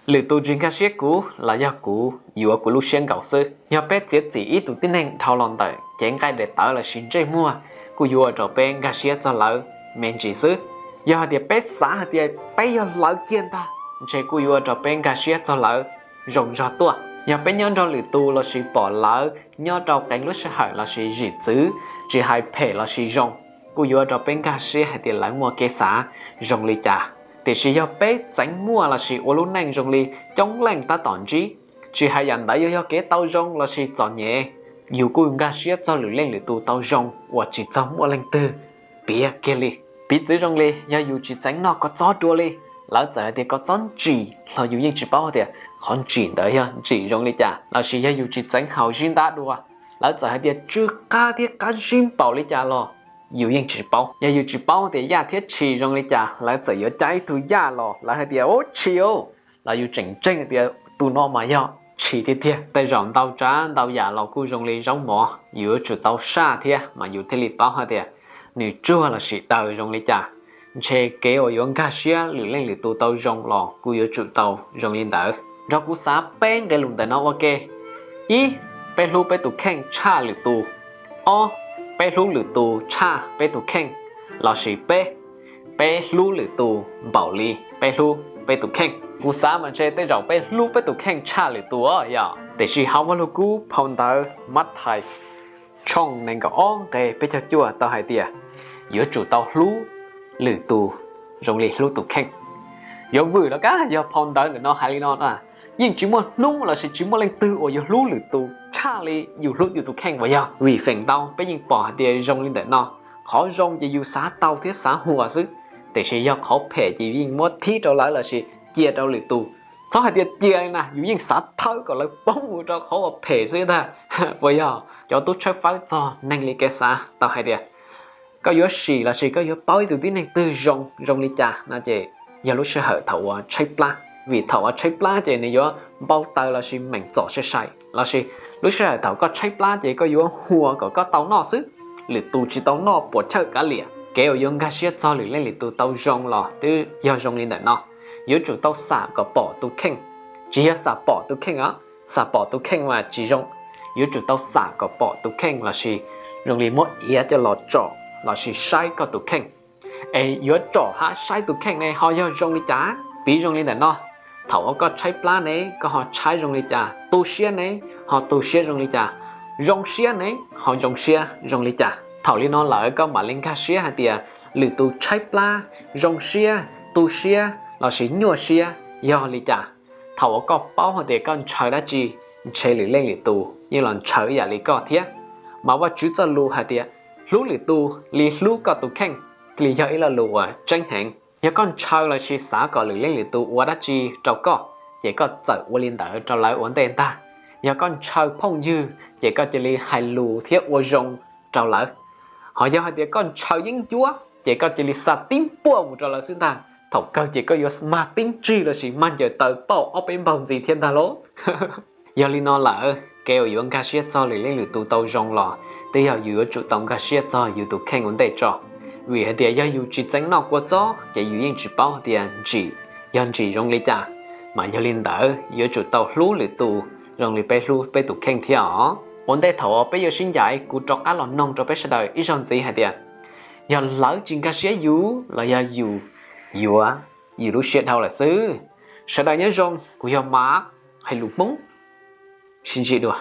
Lwm tus tsis nkag siab kuv los yog kuv yuav kuv lub siab nkaus xwb. Yog peb txiav txim ib tug tib neeg dhau los ntawm cev nqaij daim tawv lossis ntsej muag, kuj yuav ua rau peb nkag siab txog lawv me ntsis xwb. Yog hais tias peb xav hais tias peb yog lawv kiag ntag, ntshe kuj yuav ua rau peb nkag siab txog lawv zoo zog tuaj. Yog peb nyob nrog lwm tus lossis pom lawv nyob rau qee lub sij hawm lossis zim txwv, tsis hais phem lossis zoo, kuj yuav ua rau peb nkag siab hais tias lawv muaj kev xav zoo li cas. Tiam sis yog peb txeev muaj lossis ua lub neej zoo li coob leej tab tom ntsib, tsis hais yam ntawd yuav yog kev tau zoo lossis txom nyem, yus kuj nkag siab txog lwm leej lwm tus tau zoo uas tsis txog muaj leej twg piav kiag li. Piv txwv zoo li yog yus tsis txeev noj kua txob dua li, lawv txawm hais tias kua txob ntsim los yus yeej tsis paub tias qhov ntsim ntawd yog ntsim zoo li cas, lossis yog yus tsis txeev haus zib ntab dua, lawv txawm hais tias tsw qab thiab qab zib npaum li cas los yus yeej tsis paub. Yog yus tsis paub tias yaj thiab tshis zoo li cas, lawv txawm yuav cab ib tug yaj los lawv hais tias ub tshis, los yus tseem ntseeg tias tus no mas yog tshis tiag tiag. Tej zaum ntau tsav ntau yam los kuj zoo li zaub mov, yus yuav tsum tau saj thiab mas yus thiaj li paub hais tias nws tsuag lossis daws zoo li cas. Ntshe kev uas yuav nkag siab lwm leej lwm tus tau zoo los kuj yuav tsum tau zoo li ntawd. Nrog kuv xav peb nqe lus ntawm no ua ke. Ib, peb hlub peb tus kheej tshaj lwm tus. Ob, peb hlub lwm tus tshaj peb tus kheej. Lossis peb, peb hlub lwm tus npaum li peb hlub peb tus kheej. Kuv xav mas ntshe tej zaum peb hlub peb tus kheej tshaj lwm tus yom. Tiam sis hauv Vaj Lug Kub phau ntawv Mathais tshooj nees nkaum ob nqe peb caug cuaj tau hais tias yuav tsum tau hlub lwm tus zoo li hlub tus kheej. Yuav vwm los kab yog phau ntawv ntawm no hais li no na, yeej tsis muaj hnub lossis tsis muaj leej twg uas yuav hlub lwm tus tshaj li yus hlub yus tus kheej uas yog. Vim feem ntau peb yeej pom hais tias zoo li ntawm no, qhov zoo ces yus xav tau thiab xav huas xwb, tiam sis yog qhov phem ces yus yeej muab thib rau lawv lossis cia rau lwm tus. Txhob hais tias cia li na, yus yeej xav thawb kom lawv poob mus rau qhov uas phem xwb ntag. Puas yog? Cov tub tshawb fawb txog neeg li kev xav tau hais tias koj yuav sim lossis koj yuav paub ib tug tib neeg twg zoo zoo li cas no ces yog lub sij hawm thaum uas tshaib plab. Vim thaum uas tshaib plab ces nws yuav npau taws lossis meem txom sai sai, lossis lub sij hawm thaum koj tshaib plab ces koj yuav huas kom koj tau noj xwb, lwm tus tsis tau noj puas chawj kav liam. Kev uas yuav nkag siab txog lwm leej lwm tus tau zoo los twb yog zoo li ntawm no, yuav tsum tau xam kom pom tus kheej. Tsis yog xam pom tus kheej os, xam pom tus kheej mas tsis zoo, yuav tsum tau xam kom pom tus kheej lossis zoo li muab iav coj los tsom lossis saib koj tus kheej. Es yuav tsom hab saib tus kheej ne ho yog zoo li cas? Piv zoo li ntawm no, thaum uas koj tshaib plab ne koj ho tshaib zoo li cas, tu siab ne ho tu siab zoo li cas, zoo siab ne ho zoo siab zoo li cas. Thaum li no lawm koj mam li nkag siab hais tias lwm tus tshaib plab, zoo siab, tu siab lossis nyuaj siab yog li cas. Thaum uas koj paub hais tias koj ntshaw dab tsi, ntshe lwm leej lwm tus yeej los ntshaw ib yam li koj thiab. Mas Vajtswv txoj lus hais tias hlub lwm tus li hlub koj tus kheej, thiaj li yog ib lo lus uas tseeb heev. Yog koj ntshaw lossis xav kom lwm leej lwm tus ua dab tsi rau koj, ces koj txawm ua li ntawd rau lawv ua ntej ntag. Yog koj ntshaw phooj ywg ces koj cia li hais lus thiab ua zoo rau lawv. Ho yog hais tias koj ntshaw yeeb ncuab ces koj cia li xa tib npuaj mus rau lawv xwb ntag. Thaum kawg ces koj yuav mag tib ntsig lossis mag ncaws taw pauj ob peb npaug ntxiv thiab ntag lauj. Yog li no lawm, kev uas yuav nkag siab txog lwm leej lwm tus tau zoo los twb yog yus yuav tsum tau nkag siab txog yus tus kheej ua ntej tso. Vim hais tias yog yus tsis txeev noj kua txob ces yus yeej tsis paub tias ntsim yog ntsim zoo li cas. Mas yog li ntawd yuav tsum tau hlub lwm tus zoo li peb hlub peb tus kheej thiab os. Ua ntej thaum uas peb yuav sib ncaim, kuv rov qab los noog rau peb sawv daws ib zaug ntxiv hais tias, yog lawv tsis nkag siab yus los yog yus yuav yus lub siab dhau lawm xwb? Sawv daws nyob zoo, kuv yog Mab, hais lus Hmoob, sib ntsib dua.